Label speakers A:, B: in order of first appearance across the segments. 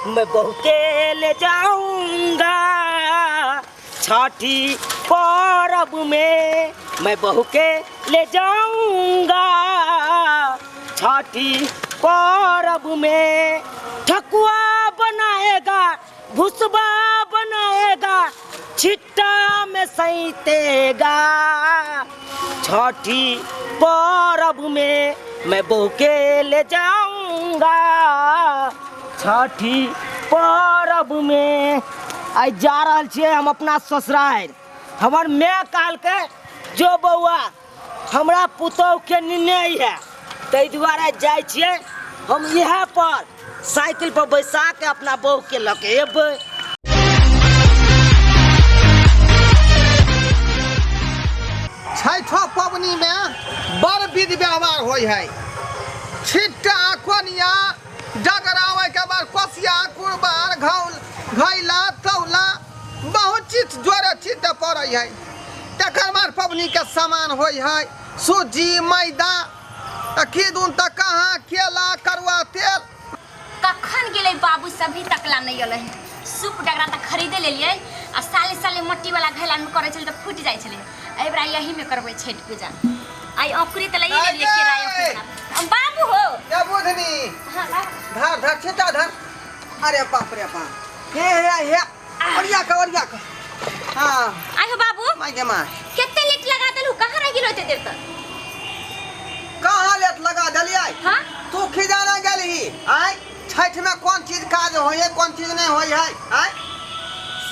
A: मैं बहू के ले जाऊंगा छठी परब में, मैं बहू के ले जाऊंगा छठी परब में। ठकुआ बनाएगा, भुसबा बनाएगा, छिट्टा में सैतेगा छठी परब में, मैं बहू के ले जाऊंगा छठी परब में। आइ जा रहल छियै हम अपना ससुरारि। हमर माय कहलकै जो बौआ हमरा पुतोहुके निन्ने है, ताहि दुआरे जाइ छियै हम। इएह पर साइकिल पर बैसा के अपना बहू के लऽ के एबै।
B: छठो पबनी में बड़ विधि व्यवहार होइ है। छिट्टा कोनिया डगरा, ओहिके बाद कोसिया कुरबार घौल घैला तौला बहुत चीज जोड़े चीज पड़ै है। तकर बाद पबनी के सामान होइ है सूजी मैदा आ की दून तऽ कहाँ केला करुआ तेल।
C: कखन गेलै बाबू, सभी तकला नहीं अलै। सूप डगरा तऽ खरीदे लेलियै आ साले साले मट्टी वाला घैला में करै छलै तऽ फूटि जाइ छलै। एहि बेरा यही में करबै छठि पूजा। आइ औकरी तऽ लइए लेलियै केराइ औकरी बना। बाबू हो।
B: ए बुधनी।
C: हाँ, बाबू।
B: धर धर छिटा धर। अरे बाप रे बाप, हे हे हे, ओरिया के ओरिया के। हाँ।
C: आइ हो बाबू।
B: माय गे माय।
C: कते लेट लगा देलू, कहाँ रह गेलो एते देर तक?
B: कहाँ लेट लगा देलियै?
C: हाँ।
B: तू खिजाना गेलही आय छठि में कोन चीज काज होइ है कोन चीज नहीं होइ है आय?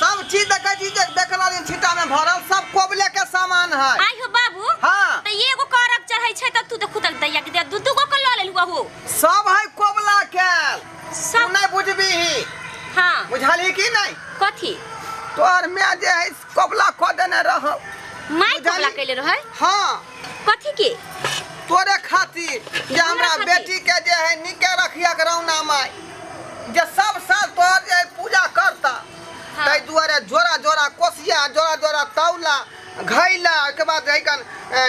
B: सब चीज देखै छी जे देखला दिन छिट्टा में भरल सब कोबले के सामान है।
C: आइ हो बाबू।
B: हाँ।
C: त एगो करब चढ़ै छै त तू देखू तक दैया के दे दू दू गो के ल लेलू हो।
B: सब है कोबला के। तू
C: सब
B: नहीं बुझबीही।
C: हाँ।
B: बुझलही कि नहीं?
C: कथी?
B: तोहर माय जे है कोबला कऽ देने रहौ।
C: माय कोबला
B: बुझलही?
C: कैले रहै?
B: हाँ।
C: कथी के?
B: तोरे खातिर जे हमरा
C: खातिर?
B: बेटी के जे है निके रखिया के रौना माय जे सब साल तोहर जे है पूजा करता।
C: हाँ।
B: ताहि दुआरे जोड़ा जोड़ा कोसिया जोड़ा जोड़ा तौला घैला ओहिके बाद है कन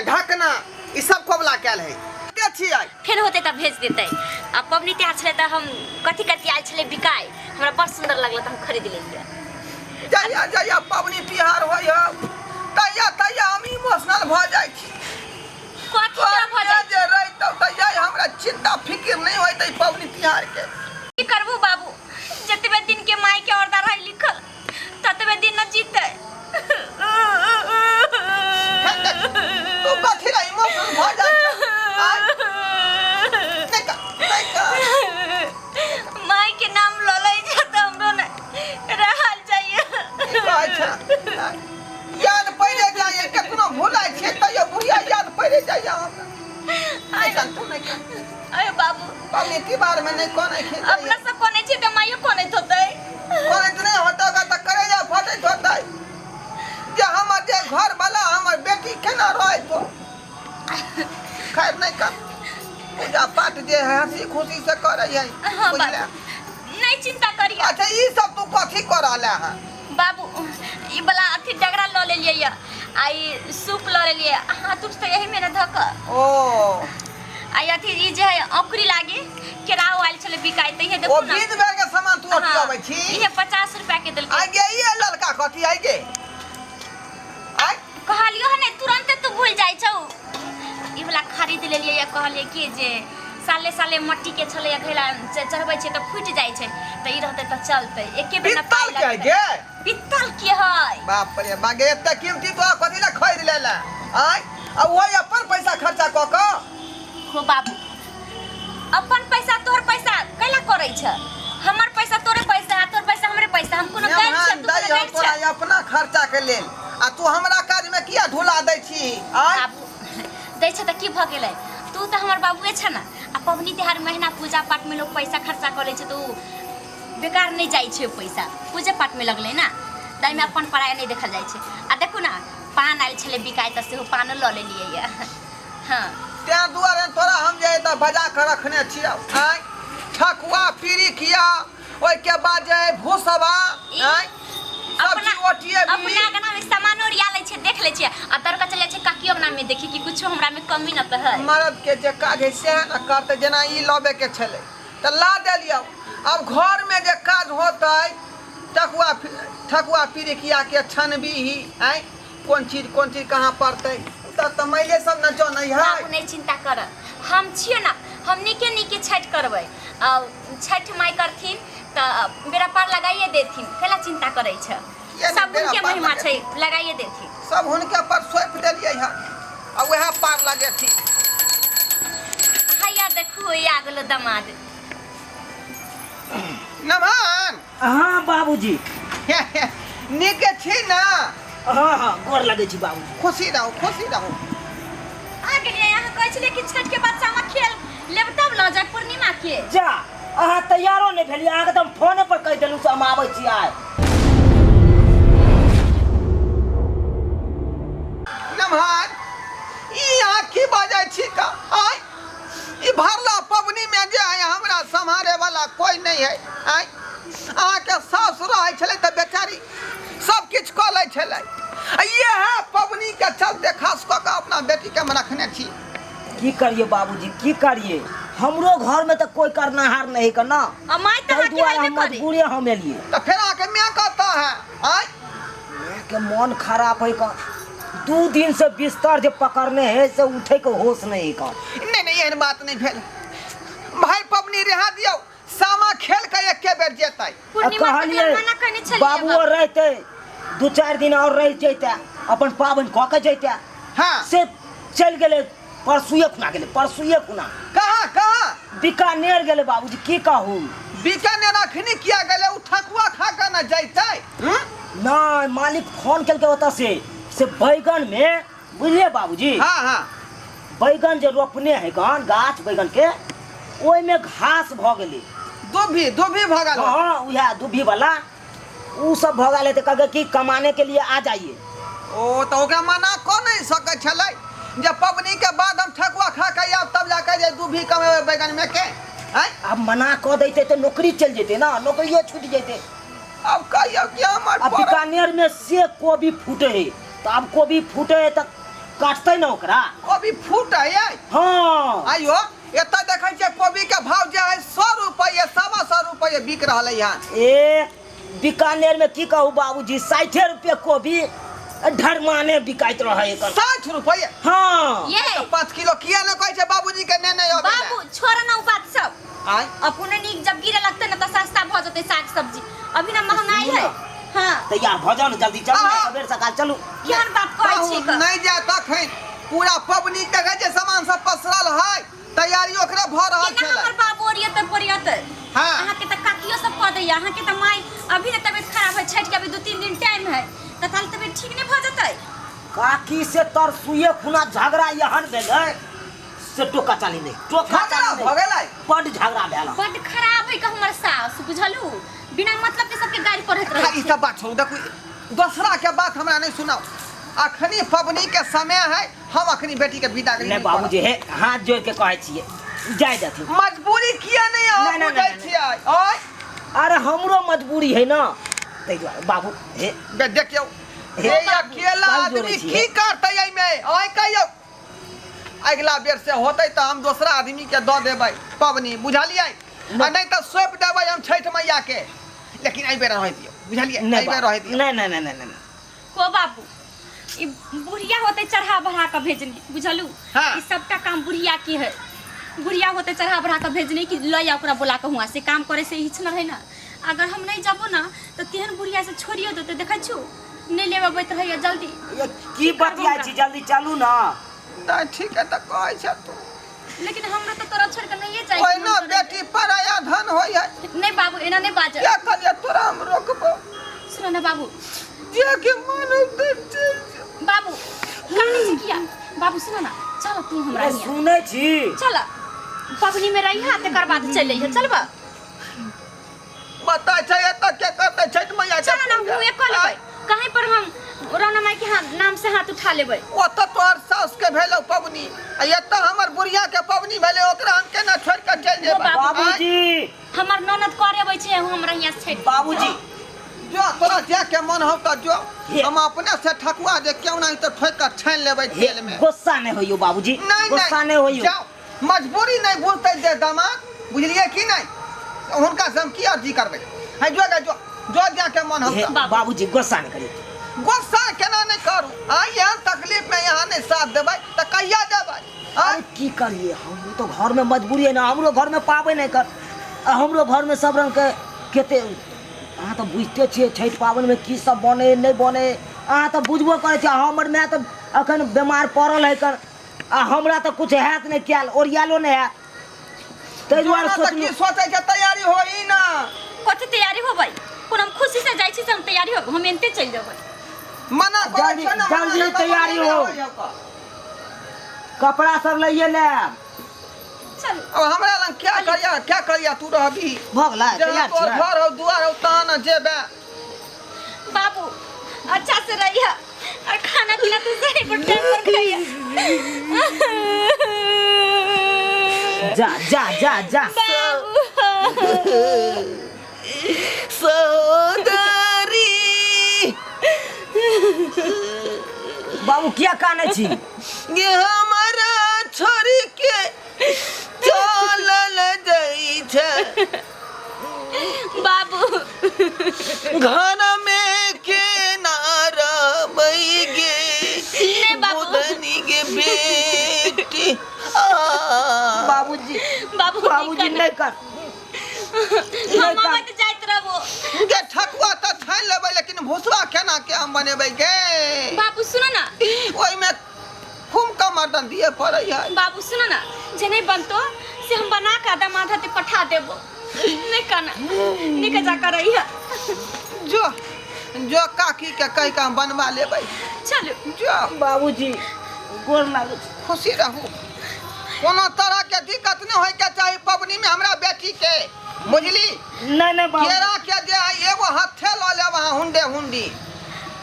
B: ढकना ई सब कोबला कयल है के छियै।
C: फेर होतै तऽ भेज देतै। आ पबनी तिहार छलै तऽ हम कथी कथी आयल छलै बिकाय, हमरा बड़ सुन्दर लगल तऽ हम खरीद लेलियै।
B: जहिया जहिया पबनी तिहार होइ है तहिया तहिया हम इमोशनल भऽ जाइ छी।
C: कथी तोरा भऽ जाइ?
B: जे रहितौ तहिया हमरा चिंता फिकिर नहि होइत एहि पबनी तिहार के।
C: की करबू बाबू, जतबे दिन के माय के औरदा रहै लिखल ततबे दिन न जीतै।
B: तू कथी ला इमोशनल भऽ जाइ छ? आँय? नहि कर, नहि कर।
C: माय के नाम लऽ लै छै तऽ हमरो ने रहल जाइए।
B: की कहै छ? आँय? याद पड़ि जाइए, केतनो भुलाइ छियै तैयो बुढ़िया याद पड़ि जाइए हमरा। नहि कर, तू नहि कर।
C: अरे बाबू।
B: पबनी तिहार में नहि कोनै खिजाइए।
C: अपना सब कोनै छै तऽ माइयो कोनैत होतै।
B: कोनैत नहि होतौ तऽ करेजा फटैत होतै जे हमर जे घर वाला हमर बेटी केना रहैत हो। खैर नहि कर, पूजा पाठ जे है हंसी खुशी से करै है।
C: हाँ।
B: बुझले?
C: बाबू नहीं चिंता करिए।
B: अच्छा ई सब तू कथी कर रहले हँ?
C: बाबू ई वाला अथी डगरा लऽ लेलियै या आ ई सूप लऽ लेलियै, हाथ उठ तऽ यही में ने धक।
B: ओ।
C: आ ई अथी ई जे है औकरी लागी केराव आयल छलै बिकाय तऽ इहे
B: ओ
C: देखू ना।
B: बीज बेर के सामान तू
C: हाँ,
B: ओटियाबै छी?
C: इहे 50 रुपया के देलकै।
B: आइ गे ई ललका कथी आइ गे? आइ।
C: कहलियो हन तुरंते तू भूल जाइ छौ। ई वाला खरीद लेलियै या कहलियै कि जे साले साले मट्टी के छलै घैला चढ़बै छै तऽ फूटि जाइ छै, तऽ ई रहतै तऽ चलतै एके बेर ना
B: पित्तल
C: पाइ
B: के है
C: लगतै।
B: गे?
C: पित्तल के है।
B: बाप रे बा गे, एते कीमती तो कथी ला खरीद लेला आइ? आ वही अपन पैसा खर्चा कऽ कऽ?
C: हो बाबू, अपन पैसा तोहर पैसा कैला करै छ? हमर पैसा तोरे पैसा, तोर पैसा हमरे पैसा। हम कोनो गैर छियै,
B: मेहमान
C: तू
B: दै
C: कोनो
B: हम
C: गैर
B: तोरा
C: छ?
B: अपना खर्चा के लेल आ तू हमरा काज में किया ढुला दै छी आइ?
C: बाबू दै छ तऽ की भऽ गेलै, तू तऽ हमर बाबुए छ ने। आ पबनी तिहार महीना पूजा पाठ में लोग पैसा खर्चा करै छै तऽ उ बेकार नहि जाइ छै, पैसा पूजे पाठ में लगलै ने, ताहिमे अपन पराया नहि देखल जाइ छै। आ देखू ने पान आयल छलै बिकाय तऽ सेहो पानो लऽ लेलियै यऽ। हाँ।
B: तें दुआरे तोरा हम जे एतऽ बजा कऽ रखने छियौ आँय, ठकुआ पिरिकिया ओहिके बाद जे है भूसबा
C: ई
B: आँय सब
C: अपना
B: चीज ओटिएबी।
C: अपना अंगना में सामान ओरिया लै छै, देख लै छै आ तर चल जाइ छै काकियो अंगना में देखी कि कुछो हमरा में कमी न तऽ है।
B: मर्द के जे काज है सएह ने करतै। जेना ई लबे के छलै तऽ ला देलियौ अब घर में जे काज होतै ठकुआ ठकुआ पिरिकिया के छनबी ही आय कोन चीज कहाँ पड़तै तऽ तऽ मैले सब न जनै है।
C: बाबू नहीं चिंता कर, हम छियै ना, हम नीके नीके छठि करबै आ छठि माय करथिन तऽ बेड़ा पार लगाइए देथिन, कैला चिंता करै छ?
B: किया नहि
C: सब
B: बेड़ा
C: हुनके
B: पार
C: महिमा
B: लगेथिन?
C: छै, लगाइए देथिन।
B: सब हुनके पर सौंपि देलियै हन आ वएह पार लगेथिन।
C: हैया देखू आ गेलो दमाद।
B: नमन।
A: हाँ बाबूजी।
B: नीके छी ना?
A: हाँ हाँ, गोर लगे छी बाबूजी।
B: खुशी रहू, खुशी रहू।
C: आ गेलियै। अहाँ कहै छलियै कि छठि के बाद सामा खेल लेब तब लऽ जायब पूर्णिमा के।
A: जा, अहाँ तैयारो नहि भेलियै, अहाँके तऽ हम फोने पर कहि देलहुँ से हम आबै छी आइ।
B: नमहर, ई अहाँ की बाजै छी का आय? ई भरला पबनी में जे है हमरा सम्हारे वाला कोई नहीं है आय। अहाँके सास रहै छलै तऽ बेचारी सब किछु कऽ लै छलै, आ इएह पबनी के चलते खास कऽ कऽ अपना बेटीके हम रखने छी।
A: की करिए बाबूजी, की करिए, हमरो घर में तऽ कोई करनाहार नहीं कर ना।
C: आ माय तऽ
A: ताहि
C: अहाँके
A: दुआरे
C: हेबे
A: हम
C: करै।
A: मजबूरे हम एलिए।
B: तऽ फेर अहाँके माय कतऽ है आय?
A: माय के मन खराब है का, 2 दिन से बिस्तर जे पकड़ने है से उठे के होश नहीं का।
B: नहीं नहीं, एहन बात नहीं भेल भाई, पबनी रिहा दियौ, सामा खेल के एके बेर जेतै।
C: पूर्णिमा तक
A: कहलिए
C: मना करने छलियै
A: बाबू
C: बाबू।
A: और रहते 2-4 दिन और रह जैते, अपन पाबनि कऽ के जैते।
B: हाँ।
A: से चलि गेलै परसुए खुना गेलै, परसुए खुना।
B: कहाँ कहाँ?
A: बीकानेर गेलै बाबूजी, की कहू।
B: बीकानेर अखनी किया गेलै? ओ ठकुआ खा के न जैतै? हम्म?
A: नहीं, मालिक फोन केलकै ओतऽ से बैगन में, बुझलियै बाबूजी?
B: हाँ हाँ।
A: बैगन जे रोपने है गन गाछ बैगन के, ओहिमे घास भऽ गेलै।
B: दुभी दुभी भऽ गेल।
A: हाँ, उएह दुभी वाला उ सब भऽ गेलै, तऽ कहलकै कि कमाने के लिए आ जाइए।
B: ओ तऽ ओकरा मना कऽ नहि सकै छलै जे पबनी के बाद हम ठकुआ खा के आयब तब जाके जे दुभी कमेबै बैगन में के आँय?
A: आब मना कऽ दैते तऽ नौकरी चलि जेतै ना, नौकरियो छूटि जेतै।
B: अब कहियौ कि हमर
A: अब बीकानेर में से कोबी फूटे है, तऽ आब कोबी फूटे है तऽ काटतै ना ओकरा।
B: कोबी फूटे है?
A: हाँ।
B: आइयो एतऽ देखै छियै कोबी के भाव जे है 100 रुपये, 125 रुपये बिक रहलै हन।
A: ए बीकानेर में की कहू बाबूजी, 60 रुपये कोबी ढरमाने बिकाइत रहे एकर।
B: 60 रुपये?
A: हाँ।
C: ये
B: तऽ 5 किलो किया ने कहै छै बाबूजी के नेने अबै लए?
C: बाबू छोड़ ना उ बात सब।
B: आँय?
C: अपने नीक जब गिरे लगते ना तऽ सस्ता भऽ जेतै साग सब्जी, अभी ना महंगाई है। हाँ।
A: तैयार भऽ जाउ ने, जल्दी चलू ने,
B: आहा।
A: सबेर सकाल चलू।
C: केहन बात कहै छी
B: कहू, नहि जायत अखन, पूरा पबनी देखै छै सामान सब पसरल है, तैयारी ओकरे भऽ रहल
C: केना
B: छलै।
C: हमर बाबू ओरियतै पोरियतै?
B: हाँ।
C: अहाँके तऽ काकियो सब कऽ दैया, अहाँके तऽ माय अभी ने तबियत खराब है, छठि के अभी 2-3 दिन टाइम है, तऽ ताले तबियत ठीक नहि भऽ जेतै?
A: काकी से तरसुए खुना झगड़ा एहन भेलै से टोका चाली नहि, टोका
B: झगड़ा
A: चाली
B: भऽ
A: नहि,
B: गेलै?
A: बड्ड झगड़ा भेल।
C: बड्ड खराब है हमर सास, बुझलू, बिना मतलब के सबके गारि पढ़ैत रहै
B: ई
C: छै।
B: सब बात छोड़ू, देखू दोसरा के बात हमरा नहीं सुनाओ, अखनी पबनी के समय है, हम अखनी बेटी के विदा
A: नहीं बाबूजी, हे हाथ जोड़ के कहै छियै जाय देथिन।
B: मजबूरी किया नहीं अहाँ
A: नहीं, नहीं,
B: बुझै
A: नहीं,
B: छियै? आँय?
A: अरे हमरो मजबूरी है ना, ताहि दुआरे बाबू हे
B: बे देखियौ,
A: हे,
B: हे अकेला
A: पाइ जोड़ै
B: आदमी
A: छियै।
B: की करतै एहिमे? आँय कहियौ, अगिला बेर से होतै तऽ हम दोसरा आदमी के दऽ देबै पबनी, बुझलियै? आ नहि तऽ सौंपि देबै हम छठि मैया के, लेकिन एहि बेर रहै दियौ, बुझलियै?
A: नहीं
B: एहि बेर रहै दियौ।
A: नहीं नहीं नहीं नहीं नहीं।
C: को बाबू, ई बुढ़िया होते चढ़ा बढ़ा के भेजने, बुझलू?
B: हाँ।
C: ई सबटा काम बुढ़िया के है, बुढ़िया होते चढ़ा बढ़ा के भेजने कि लऽ आ ओकरा बोला के हुआं से काम करे से इच्छा न रहे ना। अगर हम नहीं जाबो ना तऽ तेहन बुढ़िया से छोड़ियो देते, देखै छु नहीं लेबे अबैत रहैया जल्दी।
A: ये की बतियाइ छी, जल्दी चलू ना।
B: नहीं ठीक है तऽ कहै छै तू,
C: लेकिन हमरा तऽ तोरा छोड़ के नहीं जाए।
B: ओहिना बेटी पराया धन होइ है।
C: नहीं बाबू, एना नहीं बाज।
B: क्या कहलियै तोरा हम रोकबो?
C: सुनो ना बाबू,
B: जे के मन उतर चलि जो।
C: बाबू कानै छै किया? बाबू सुनो ना, चल तू हमरा
A: ए,
C: हियाँ।
A: सुनै छी।
C: चल पबनी में रही हा, तकर बाद चलि अइहे, चलबा?
B: बता छै एतऽ के करतै छठि मैया के
C: चल ना,
B: पूजा?
C: हुए कऽ लेबै, कहीं पर हम रौना माई के हाथ नाम से हाथ उठा लेबै।
B: ओतऽ तोहर साउस के भेलौ पबनी, आ एतऽ हमर बुढ़िया के पबनी भेलै, ओकरा हम केना छोड़ि कऽ चलि जेबै?
C: बाबू।
A: बाबूजी
C: हमर ननद करे अबै छै हमरा हियाँ से छठि।
A: बाबूजी
B: जो तोरा जे के मन हौ तऽ जो,
A: हे।
B: हम अपने से ठकुआ जे क्यों नहीं तऽ ठोकि कऽ छानि लेबै
A: हे,
B: तेल में।
A: गुस्सा नहीं होइयो बाबूजी,
B: नहीं
A: गुस्सा
B: नहीं
A: नहीं होइयो।
B: जाओ, मजबूरी नहीं बुझतै जे दामाद, बुझलियै कि नहीं? हुनका से हम की अर्जी करबै है जो गे जो जो जाके मन हम
A: हे, बाबूजी गुस्सा नहीं करिए।
B: गुस्सा केना नहि करू आ एहन तकलीफ में यहाँ नहि साथ देबै तऽ कहिया देबै आँय?
A: अरे की करिए, हम तो घर में मजबूरी है ना, हमरो घर में पाबै नहीं कर, आ हमरो घर में सब रंग के केते। अहाँ तऽ बुझिते छियै छठि पाबनिमे की सब बने नहि बने, अहाँ तऽ बुझबो करै छियै। हमर माय तऽ अखन बेमार पड़ल है कर, आ हमरा तऽ किछु हैत नहि कयल, ओरियालो नहि हैत, ताहि दुआरे
B: जोना तऽ की
A: सोचलहुँ।
B: सोचै छै तैयारी होई ना।
C: कथी तैयारी होबै? कोन हम खुशी से जाइ छी से हम तैयारी होबै? हम एनते चलि जेबै।
B: मना करै
A: जल्दी-
B: छै ना, मना
A: जल्दी
B: नहि तऽ
A: तैयारी
B: मना
A: हो।
B: नहि होई ओकर।
A: कपड़ा सब लैए लेब।
C: चलू।
B: अब हमरा लग क्या करिया, क्या करिया तू रहबी?
A: भऽ गेलै,
B: जहाँ
A: तैयार
B: तोहर
A: छियै?
B: घर हौ दुआर हौ तहाँ न जेबे।
C: बाबू अच्छा से रहिया और खाना पीना तू सही पर टाइम पर खाइया।
A: जा जा जा जा।
C: बाबू
B: सौदरी।
A: बाबू किया कानै छी?
B: ये हमारा छोड़ के चलल जाइ छै।
C: बाबू
B: घर में के ना रहबै गे।
C: नहीं बाबू।
B: बुधनी के बेटी आ।
A: बाबूजी।
C: बाबू।
A: बाबूजी
C: नहीं
A: नहीं कर।
C: हम आवत जाइत रहबो।
B: गे ठकुआ तऽ छानि लेबै, लेकिन भुसवा केना के हम बनेबै गे?
C: बाबू सुनो ना।
B: ओहिमे खूब कम मर्दन दिए पड़ै है।
C: बाबू सुनो ना, जे नहीं बनतो से हम बना के आधा माधा ते पठा देबो। नहीं कहना निक जा कर रही है।
B: जो जो काकी के कहि के हम बनवा लेबै।
C: चलो।
B: जो।
A: बाबूजी गोर लागै छी।
B: खुशी रहू, कोनो तरह के दिक्कत नहि होय के चाही पबनी में हमरा बेटी के, बुझली?
A: नहीं नहीं बाबू।
B: केरा के जे है एगो हथे लऽ लेब अहाँ हुंडे हुंडी।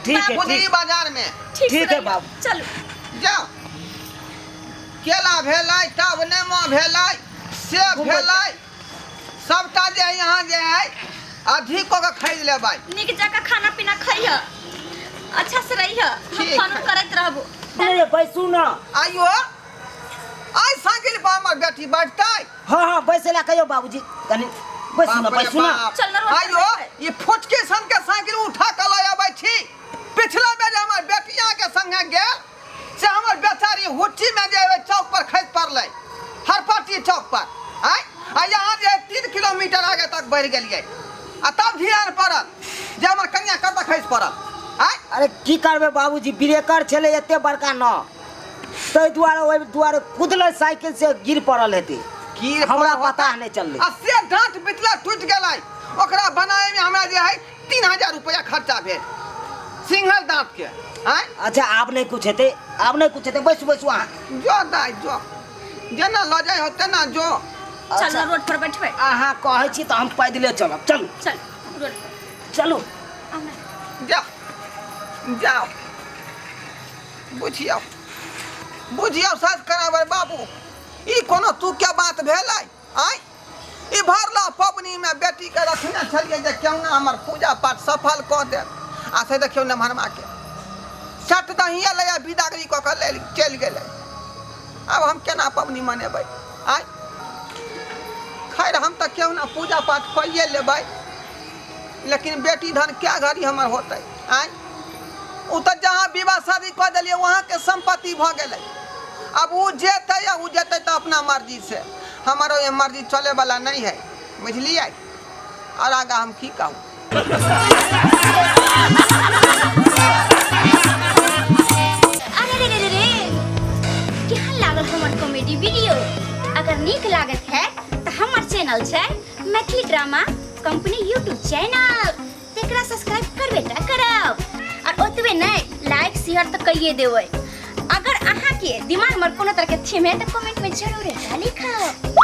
A: ठीक है।
B: बुझली?
A: ठीक।
B: बाजार में।
C: ठीक से
A: ठीक है
C: रहिए।
A: बाबू।
C: चलो।
B: जाओ। केला भेलै, तब नेमो भेलै, सेब भेलै, सबटा जे है यहाँ जे है अधिक कऽ के खरीद लेबै।
C: निक जाकर खाना पीना खइह, अच्छा से रहिह, हम
B: ठीक
C: फोन
B: है।
C: करैत रहबो।
A: अरे बैसू ना।
B: आइयो आइ साइकिल पर हमर बेटी बैठतै।
A: हाँ हाँ, बैसे ला कहियो बाबूजी, कनी बैसू ना।
B: बाप रे
A: बैसू ना।
B: बाप।
C: चल ना रोड पर
B: आइयो
C: बैठबै।
B: ई फुटकी सन के साइकिल उठा के लऽ अबै छी। पिछला बेर हमर बेटी अहाँके संगे गेल से हमर बेचारी हुट्टी में जे ओहि चौक पर खसि पड़लै, हरपट्टी चौक पर। आइ आ यहाँ जे 3 किलोमीटर आगे तक बढ़ि गेलियै आ तब ध्यान पड़ल जे हमर कनिया कतऽ खसि पड़ल। आइ
A: अरे की करबै बाबूजी, ब्रेकर छलै एते बड़का न, ताहि दुआरे ओहि दुआरे कुदलै साइकिल से, गिर पड़ल हेतै।
B: की
A: हमरा पता नहि चललै।
B: आ से डाँट बितला टूटि गेलै, ओकरा बनाए में हमरा जे है 3000 रुपया खर्चा भेल सिंगल दाँत के। आँय?
A: अच्छा आब नहि कुछ हेतै, आब नहि कुछ हेतै, बैसू बैसू अहाँ।
B: जो दाइ जो, जेना लऽ जाइ हो तेना जो।
C: चल ना रोड पर बैठबै।
A: अहाँ कहै छी तऽ हम पैदले चलब, चलू।
C: चल रोड पर।
A: चलू।
C: आउ ना।
B: जाओ जाओ, बुझियौ बुझियौ सास कराबर बाबू, ई कोनो तू के बात भेलै? आँय, ई भरला पबनीमे बेटीके रखने छलियै जे केहुना हमर पूजा पाठ सफल कऽ देत, आ से देखियौ नमहरमाके चट दहिए लैया बिदागरी कऽ कऽ लेल चलि गेलै। आब हम केना पबनी मनेबै? आँय, खैर हम तऽ केहुना पूजा पाठ कइए लेबै, लेकिन बेटी धन क्या घड़ी हमर होतै? आँय, ओ तऽ जहाँ विवाह शादी कऽ देलियै वहाँके सम्पत्ति भऽ गेलै। अब ओ जेतै या ओ जेतै तऽ अपना मर्जी से, हमर ओहि मर्जी चलैवला नहि है, बुझलियै? आओर आगाँ हम की कहू।
C: अरे रे रे रे रे, केहन लागल हमर कॉमेडी वीडियो? अगर नीक लागत है तऽ हमर चैनल छै Maithili drama company YouTube channel, तेकरा सब्सक्राइब करबे टा करब, और ओतबे नहीं लाइक शेयर तऽ कइए देबै। अगर अहाँ के दिमाग में कोनो तरह के थीम है तऽ कमेंट में जरूर एकरा लिखब।